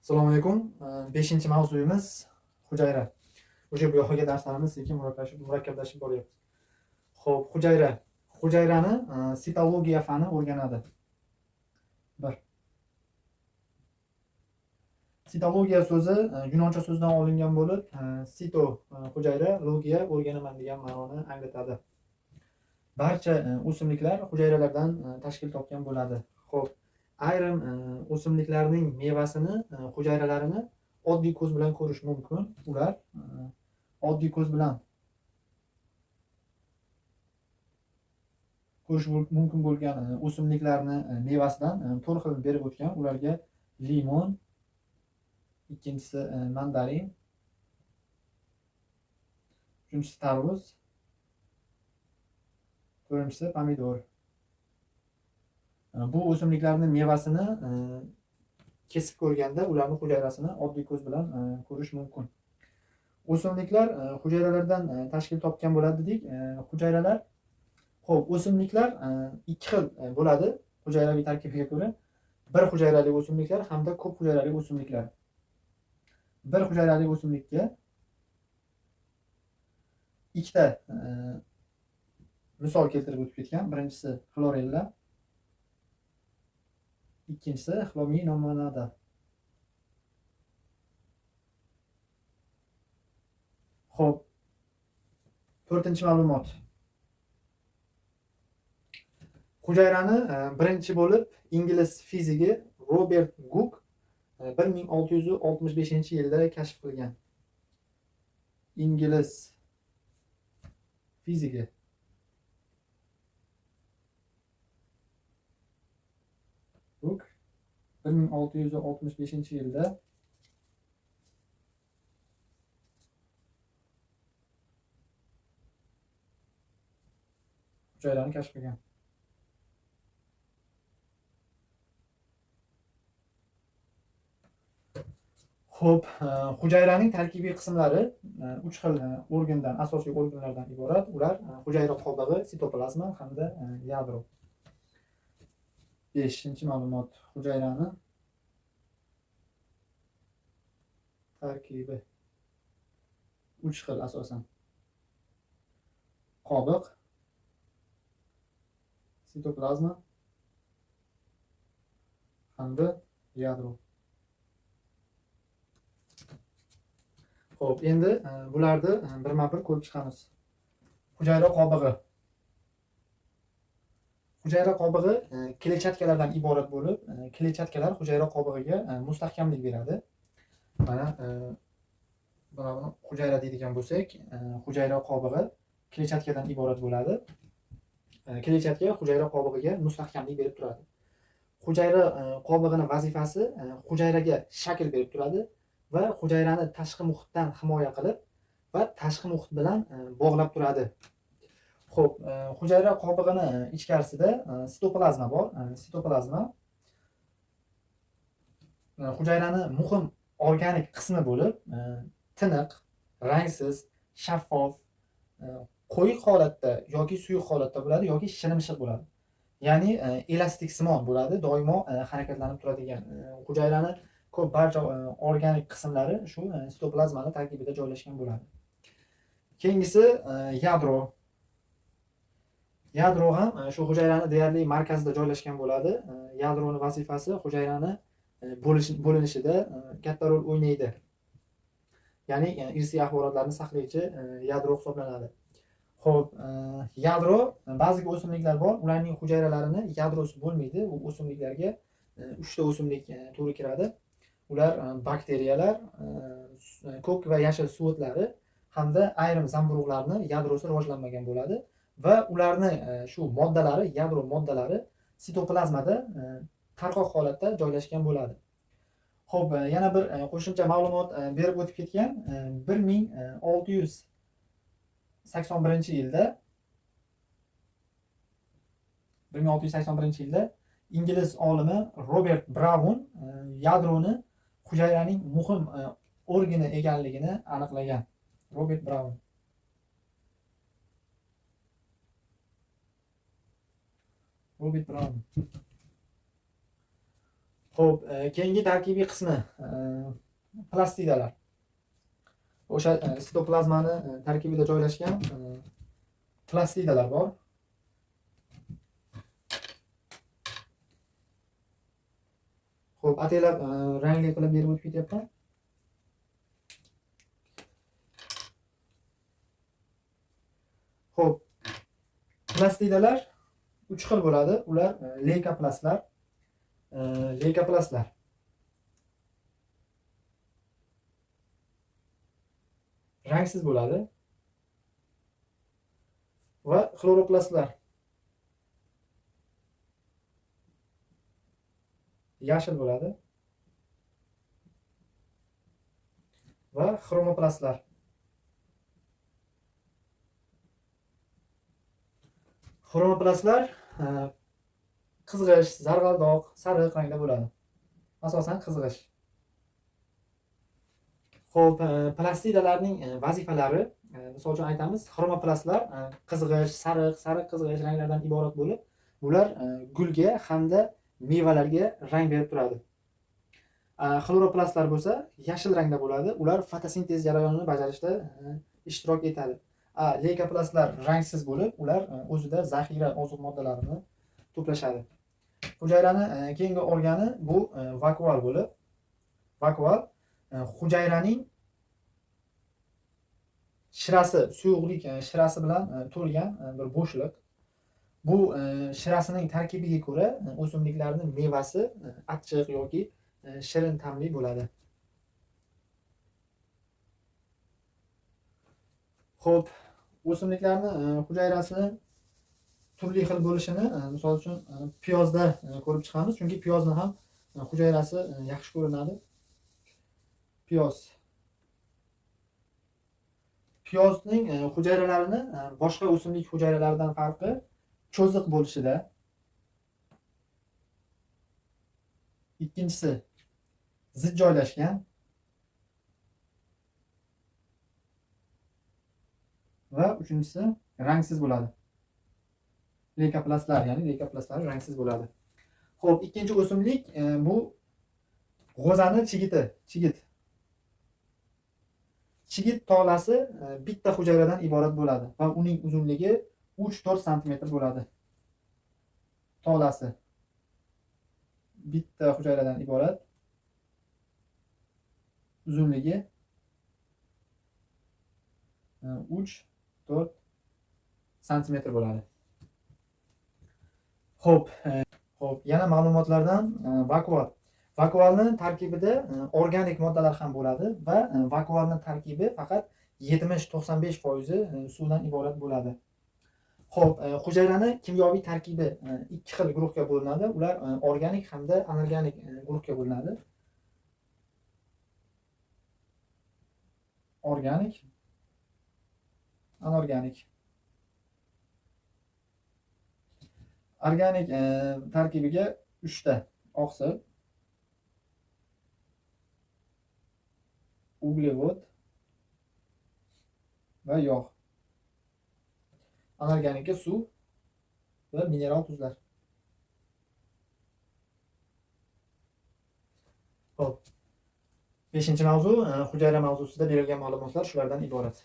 Assalomu alaykum. 5-mavzuyimiz hujayra. Уже bu yog'iga darslarimiz sekin murakkablashib boryapti. Xo'p, hujayra. Hujayrani sitologiya fani o'rganadi. 1. Sitologiya so'zi yunoncha so'zdan olingan bo'lib, sito hujayra, logiya o'rganaman degan ma'noni anglatadi. Barcha o'simliklar hujayralardan tashkil topgan bo'ladi. Xo'p, ayrim o'simliklarning mevasini, hujayralarini oddiy ko'z bilan ko'rish mumkin. Ular oddiy ko'z bilan ko'rish mumkin bo'lgan o'simliklarni mevasidan 4 xil berib o'tgan. Ularga limon, ikkinchisi mandarin, uchinchisi tarvuz, to'rtinchisi pomidor. Bu o'simliklarning mevasini kesib ko'rganda ularning hujayrasini oddiy ko'z bilan ko'rish mumkin. O'simliklar hujayralardan tashkil topgan bo'ladi dedik. Hujayralar, xo'p, o'simliklar ikki xil bo'ladi hujayraviy tarkibiga ko'ra. Bir hujayrali o'simliklar hamda ko'p hujayrali o'simliklar. Bir hujayrali o'simlikka ikkita misol keltirib o'tib ketgan. Birinchisi xlorella, ikkinchisi xlominomonada. Xo'p, 4-ma'lumot. Hujayrani birinchi bo'lib ingliz fizigi Robert Guk 1665-yilda kashf qilgan. Ingliz fizigi Guk 1665-yilda hujayrani kashf qilgan. Xo'p, hujayraning tarkibiy qismlari 3 xil organdan, asosiy organlardan iborat. Ular hujayra qobig'i, sitoplazma hamda yadro. 5-ma'lumot, hujayrani tarkibi 3 xil asosan. Qobiq, sitoplazma hamda yadro. Xo'p, endi bularni birma-bir ko'rib chiqamiz. Hujayra qobig'i. Hujayra qobig'i kletchatkalardan iborat bo'lib, kletchatkalar hujayra qobig'iga mustahkamlik beradi. Mana buni hujayra deydigan bo'lsak, hujayra qobig'i kletchatkadan iborat bo'ladi. Kletchatka hujayra qobig'iga mustahkamlik berib turadi. Hujayra qobig'ining vazifasi hujayraga shakl berib turadi va hujayrani tashqi muhitdan himoya qilib va tashqi muhit bilan bog'lab turadi. Xo'p, hujayra qobig'ini ichkarisida sitoplazma bor. Sitoplazma hujayrani muhim organik qismi bo'lib, tiniq, rangsiz, shaffof, qo'yiq holatda yoki suyuq holatda bo'ladi yoki shilimshiq bo'ladi. Ya'ni elastik simon bo'ladi, doimo harakatlanib turadigan. Hujayrani ko'p barcha organik qismlari shu sitoplazmani tarkibida joylashgan bo'ladi. Keyingisi yadro. Yadro ham shu hujayrani deyarli markazida joylashgan bo'ladi. Yadroning vazifasi hujayrani bo'linishida katta rol o'ynaydi. Ya'ni irsiy axborotlarni saqlaychi yadro hisoblanadi. Xo'p, yadro, ba'zi o'simliklar bor, ularning hujayralarini yadrosi bo'lmaydi. U o'simliklarga 3 ta o'simlik to'g'ri kiradi. Ular bakteriyalar, ko'k va yashil suvotlari hamda ayrim zamburug'larni yadrosi rivojlanmagan bo'ladi va ularni shu moddalari, yadro moddalari sitoplazmada tarqoq holatda joylashgan bo'ladi. Xo'p, yana bir qo'shimcha ma'lumot berib o'tib ketgan. 1681-yilda 1681-yilda ingliz olimi Robert Brown yadroni hujayraning muhim organi ekanligini aniqlagan. Robert Brown. Robert Brown. Xo'p, keyingi tarkibiy qismi plastidalar. O'sha sitoplazmani tarkibida joylashgan plastidalar bor. Xo'p, ataylab rangli qilib berib o'tib ketyapman. Xo'p, plastidalar 3 xil bo'ladi. Ular leykoplastlar, leykoplastlar. Rangsiz bo'ladi va xloroplastlar yashil bo'ladi va xromoplastlar xromoplastlar qizg'ish, zarg'aldoq, sariq rangda bo'ladi. Asosan qizg'ish. Xo'p, plastidalarning vazifalari, misol uchun aytamiz, xromoplastlar qizg'ish, sariq, sariq qizg'ish ranglardan iborat bo'lib, bular gulga hamda mevalarga rang berib turadi. Xloroplastlar bo'lsa yashil rangda bo'ladi. Ular fotosintez jarayonini bajarishda ishtirok etadi. Leykoplastlar rangsiz bo'lib, ular o'zida zaxira oziq moddalarini to'plashadi. Hujayrani keyingi organi bu vakuol bo'lib, vakuol hujayraning shirasi, suyuqlik shirasi bilan to'lgan bir bo'shliq. Bu shirasining tarkibiga ko'ra o'simliklarning mevasi achchiq yoki shirin ta'mli bo'ladi. Xo'p, o'simliklarning hujayrasini turli xil bo'lishini misol uchun piyozda ko'rib chiqamiz, chunki piyozni ham hujayrasi yaxshi ko'rinadi. Piyoz. Piyozning hujayralarini boshqa o'simlik hujayralaridan farqi cho'ziq bo'lishida. Ikkinchisi zid joylashgan va uchinchisi rangsiz bo'ladi. Leykoplastlar, ya'ni leykoplastlar rangsiz bo'ladi. Xo'p, ikkinchi o'simlik bu g'o'zani chigiti, chigit. Chigit tolasi bitta hujayradan iborat bo'ladi va uning uzunligi 3-4 sm bo'ladi. Tolasi bitta hujayradan iborat, uzunligi 3-4 sm bo'ladi. Xo'p, xo'p, yana ma'lumotlardan vakuol. Vakuolning tarkibida organik moddalar ham bo'ladi va vakuolning tarkibi faqat 70-95% suvdan iborat bo'ladi. Xo'p, hujayrani kimyoviy tarkibi ikki xil guruhga bo'linadi. Ular organik hamda anorganik guruhga bo'linadi. Organik, anorganik. Organik tarkibiga 3 ta oqsil, uglevod va yog'. Anorganikka suv va mineral tuzlar. Xo'p. 5-mavzu hujayra mavzusida berilgan ma'lumotlar shulardan iborat.